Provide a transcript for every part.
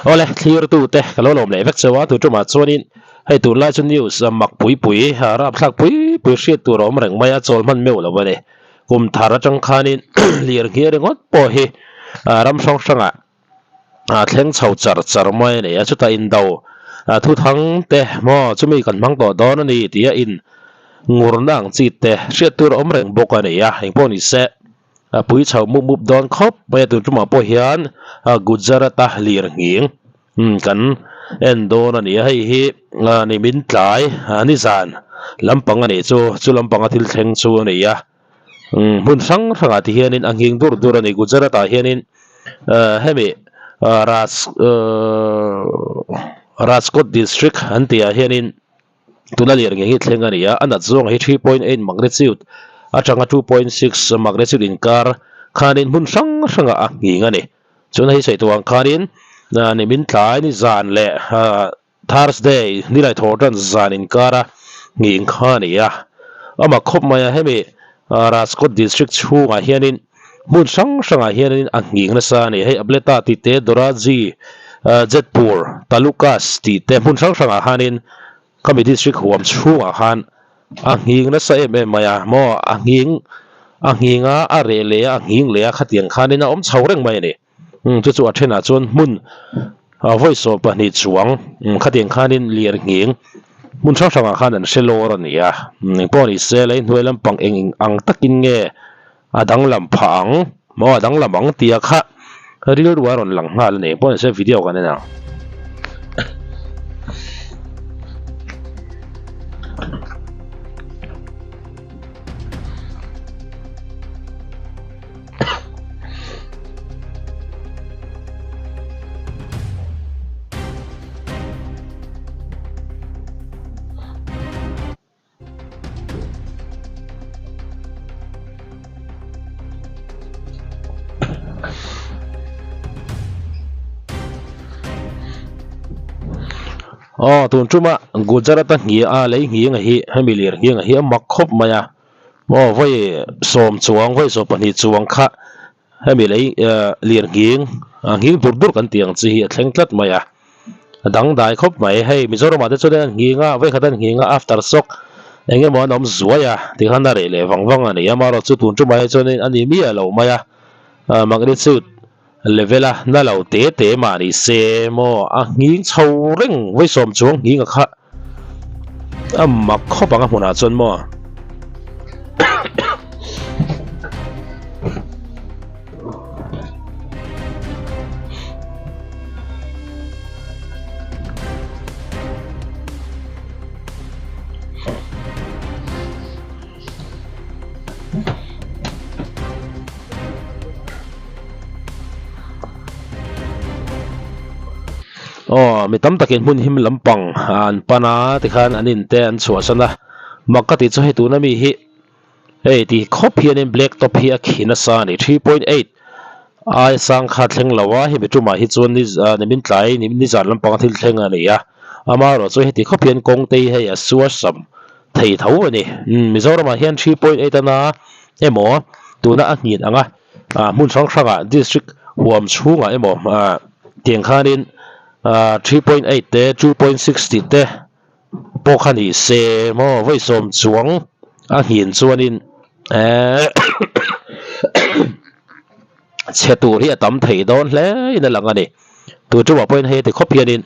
Awle thlir tu te ka lo lawm leh vek cheu a tu tumah chuanin hei tunlai chu news mak pui pui rapthlak pui pui hriat tur a awm reng mai a chawl hman meuh lo a ni. Kum thar atang khanin lir nghia ringawt pawh hi ram hrang hrangah a thleng chho char char mai a ni a chutah indo thuthang te maw chumi kan hmang tawh dawn a ni tih a in ngurna ang chi te hriat tur a awm reng bawk a ni a engpawh ni se a pui chho mup mup dawn khawp mai a tun tumah pawh hian Gujarat a lir nghing kan en dawn a ni a hei hi ni min tlai nizan lampang a nih chu chu lampanga thil thleng chu a ni a. Hmun hrang hrangah ti hianin a nghing dur dur a ni. Gujarat ah hianin hemi Raj Rajkot district an tih ah hianin tuna lian nge hi thleng a ni a. A nat zawng hi 3.8 magnitude atanga 2.6 magnitude inkar khanin hmun hrang hrangah a nghing a ni. Chuan hei sawi tawh ang khanin nimin tlai ni zan leh Thursday nilai thawh tan zan inkara nghing kha a ni a, amah khawp mai a hemi Rajkot district chhungah hianin hmun hrang hrangah hianin a nghing nasa a ni. Hei Ableta tih te, Doraji, Jetpur, Talukas tih te hmun hrang hrangah khanin khami district huam chhungah khan a nghing nasa em em mai a, maw a nghing a nghing a, a reh leh a, a nghing leh a khatiang khanin a awm chho reng mai a ni. Chu chu a thenah chuan hmun vawi 12 chuang khatiang khanin lian nghing hmun hrang hrangah khan an hre lawr a ni a, engpawh ni se lei hnuai lampang eng ang takin nge a danglam phah ang maw a danglam ang tia kha rilru a rawn lang nghal a ni engpawh ni se video kan en ang. Aw tun tuma Gujarat a nghia a lei nghing a hi hemi lir nghing a hi a mak khawp mai a. Aw vawi sawm chuang vawi 12 chuang kha hemi lei lir nghing a nghing dur dur kan tih ang chi hi a thleng tlat mai a a dangdai khawp mai hei Mizoram ah te chuan an nghing a vawi khat an nghing a after shock eng emaw an awm zuai a tikhan a reh leh vang vang a ni a amaherawhchu chu tun tumah hi chuan a ni miah lo mai a magnitude level a na lo te te mah ni se maw a nghing chho reng vawi sawm chuang nghing a kha a mak khawp ang a hmunah chuan maw. Aw mi tam takin hmun him lampang an pan a tikhan an in te an chhuahsan a mak ka tih chu hei tuna mi hi hei ti khawp hianin black top hi a khi nasa a ni 3.8 ai sang kha thleng lo a hemi tumah hi chuan ni nimin tlai nizan lampang a thil thleng a ni a amaherawhchu heti khawp hian kawng te hi hei a suasam thei tho a ni. Mizoramah hian 3.8 ana emaw tuna a nghin anga hmun hrang hrangah district huam chhungah emaw tiang khanin 3.8 te 2.6 tih te pawh kha ni se maw vawi sawm chuang a nghin chuanin chhe tur hi a tam thei dawn hle in a lang a ni. Tu chungah pawhin hei ti khawp hianin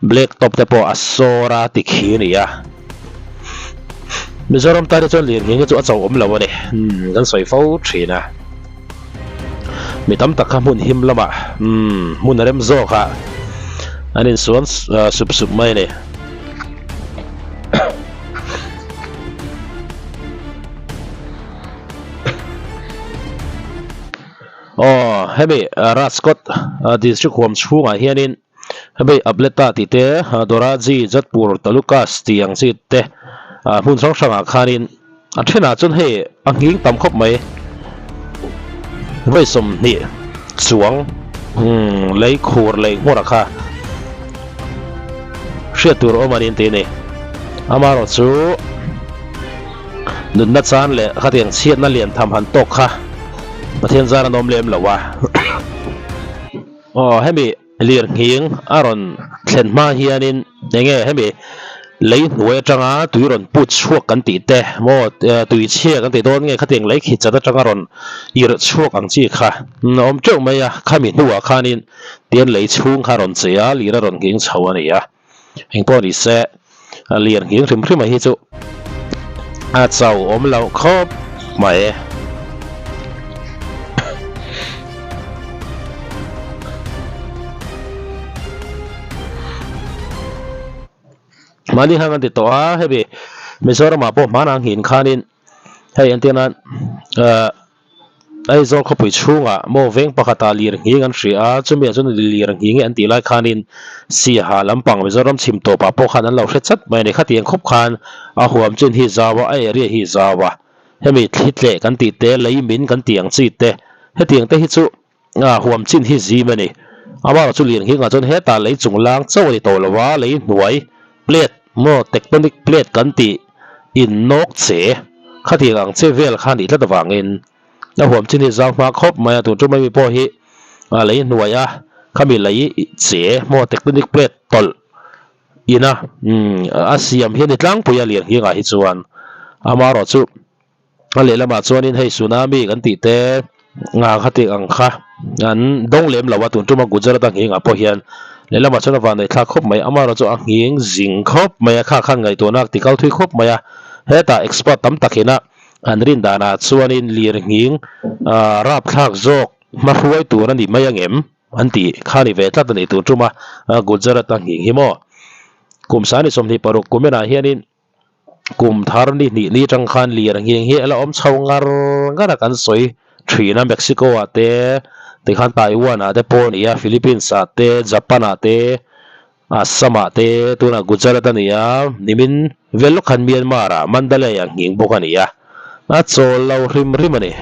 black top te pawh a sawr a ti khi a ni a. Mizoram tan hi chuan lirnghing hi chu a chauh awm lo a ni. Umm kan sawi fo thin a. Mi tam tak kha hmun him lamah umm hmun a rem zawk a an insuan sup sup mai a ni. Aw hemi Rajkot district huam chhungah hianin hemi Ableta tih te Doraji Jodhpur Talukas tih ang chi te hmun hrang hrangah khanin a thenah chuan hei a nghing tam khawp mai vawi 20 chuang lei khur lei hmawrah kha hriat tur awm a ni an ti a ni amaherawhchu Nunna chan leh khatiang chhiatna lian tham han tawk kha Pathian zar an awm lem lo a. Aw hemi Lirnghing a rawn thlen hma hianin enge hemi lei hnuai atanga tui rawn put chhuak kan tih te maw tui chhia kan tih dawn nge khatiang lei khi chat atanga rawn irh chhuak ang chi kha a awm teuh mai a, khami hnuah khanin tian lei chhung kha a rawn che a, lir a rawn nghing chho a ni a, engpawh ni se lirnghing hrim hrim a hi chu a chau awm loh khawp mai. Mahni khan kan ti tawh a, hemi Mizoramah pawh hmanah nghin khanin hei entir nan ahh Aizawl khawpui chhungah maw veng pakhatah lir nghing an hria a, chumi ah chuan lir nghing e an tih lai khanin Siaha lampang Mizoram chhim tawpah pawh khan an lo hre chat mai a ni. Khatiang khawp khan a huam chin hi zau a, a area hi zau a, hemi thli tleh kan tih te, lei min kan tih ang chi te, hetiang te hi chu a huam chin hi zim a ni. Amaherawhchu chu lir nghing ah chuan hetah lei chung lang chauh a ni tawh lo a, lei hnuai plate maw tectonic plate kan tih innawk che khatiang ang che vel kha nih tlat avangin a huam chin hi zau hma khawp mai a, tun tum ami pawh hi a lei hnuai a khami lei che maw tectonic plate tawlh ina umm a siam hi a ni tlangpui a lian nghingah hi chuan amaherawhchu A lehlamah chuanin hei tsunami kan tih te nga kha tih ang kha an dawng lem lo a tun tuma Gujarat a nghing ah pawh hian lehlamah chuan a vanneih thlak khawp mai amaherawh chu a nghing zing khawp mai a kha khan ngaihtuahna a ti kal thui khawp mai a hetah expert tam tak ina an rin danah chuanin lir nghing ah rapthlak zawk hmahruai tur a ni mai angem an tih kha ni ve tlat a ni tun tuma Gujarat a nghing hi maw kum sani 26 kuminah hianin. Kum thar ni hnih ni atang khan lir nghing hi a la awm chho ngar ngar a kan sawi thin a Mexico ah te tikhan Taiwan ah te pawh a ni a Philippines ah te Japan ah te Assam ah te tunah Gujarat a ni a nimin vel lawk khan Myanmar ah Mandalay ah nghing bawk a ni a a chawl lo hrim hrim a ni.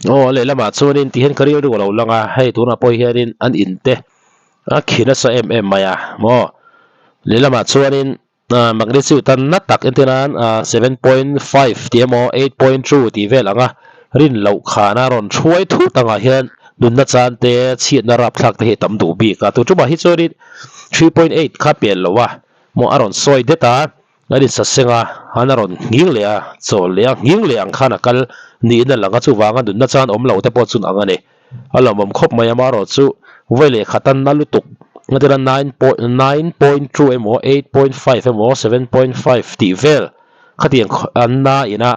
Aw a lehlamah chuanin tihian ka rilru a lo lang a hei tunah pawh hianin an in te a khi nasa em em mai a maw lehlamah chuanin ah magnitude tan na tak entir nan ah 7.5 tih emaw 8.2 tih vel ang a rin loh khana rawn hruai thut angah hian nunna chan te chhiatna rapthlak te hi a tam duh bik a tun tumah hi chuanin 3.8 kha pian lo a maw a rawn sawi det a an insa seng a an a rawn nghing leh a chawl leh a nghing leh ang khan a kal niin a lang a chuvanga nunna chan awm lo te pawh chun ang a ni. A lawmawm khawp mai a marawh chu vawi leh khat a na lutuk entir a 9.2 emaw 8.5 emaw 7.5 tih vel khatiang an na ina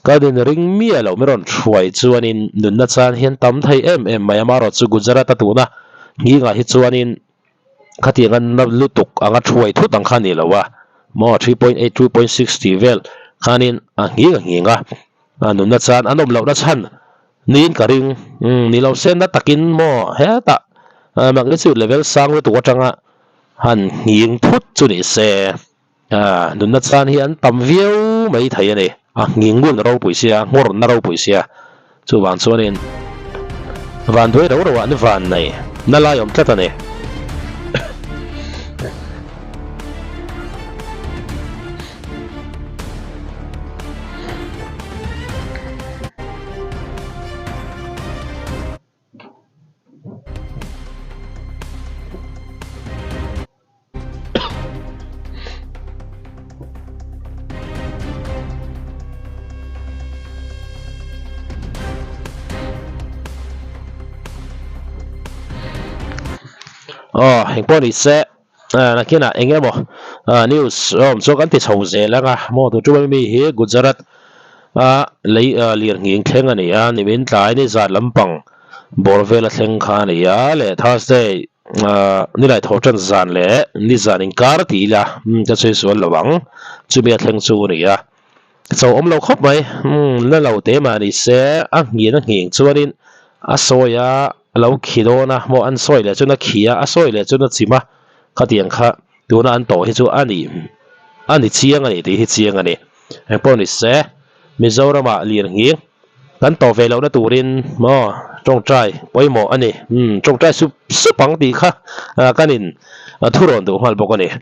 kan inring miah loh mi rawn hruai chuanin nunna chan hian tam thei em em mai a marawh chu Gujarat a tuna nghingah hi chuanin khatiang a na lutuk anga thuai thut ang kha a ni lo a maw 3.8 2.6 tih vel khanin a nghing a nghing a a nunna chan an awm lohna chhan Niin ka ring. Umm ni lo se na takin maw hetah magnitude level sang lutuk atanga han nghing phut chu ni se. Ah nunna chan hi an tam viau mai thei a ni. A nghing ngun ropui sia, nghawrna ropui sia. Chuvang chuanin van duai ro ro ah ni van nei na lai awm tlat a ni. Aw engpawh ni se nakinah eng emaw news awm chu kan ti chho zel ang a maw tu tum ami hi Gujarat a lei lirnghing thleng a ni a nimin tlai ni zan lampang bawr vel a thleng kha a ni a leh Thursday nilai thaw tan zan leh ni zan inkar tih ila ka sawi sual lo ang chumi a thleng chu a ni a. Cho awm lo khawp mai, umm la lo te mah ni se a nghin a nghing chuanin a sawi a lo khi dawn a, maw an sawi leh chuan a khi a, a sawi leh chuan a chim a, khatiang kha tuna an tawh hi chu a ni a ni chiang a ni tih hi chiang a ni. Engpawh ni se Mizoramah lir nghing kan tawh ve lohna turin maw tawngtai pawimawh a ni, umm tawngtai sup sup ang tih kha kan in thurawn duh nghal bawk a ni.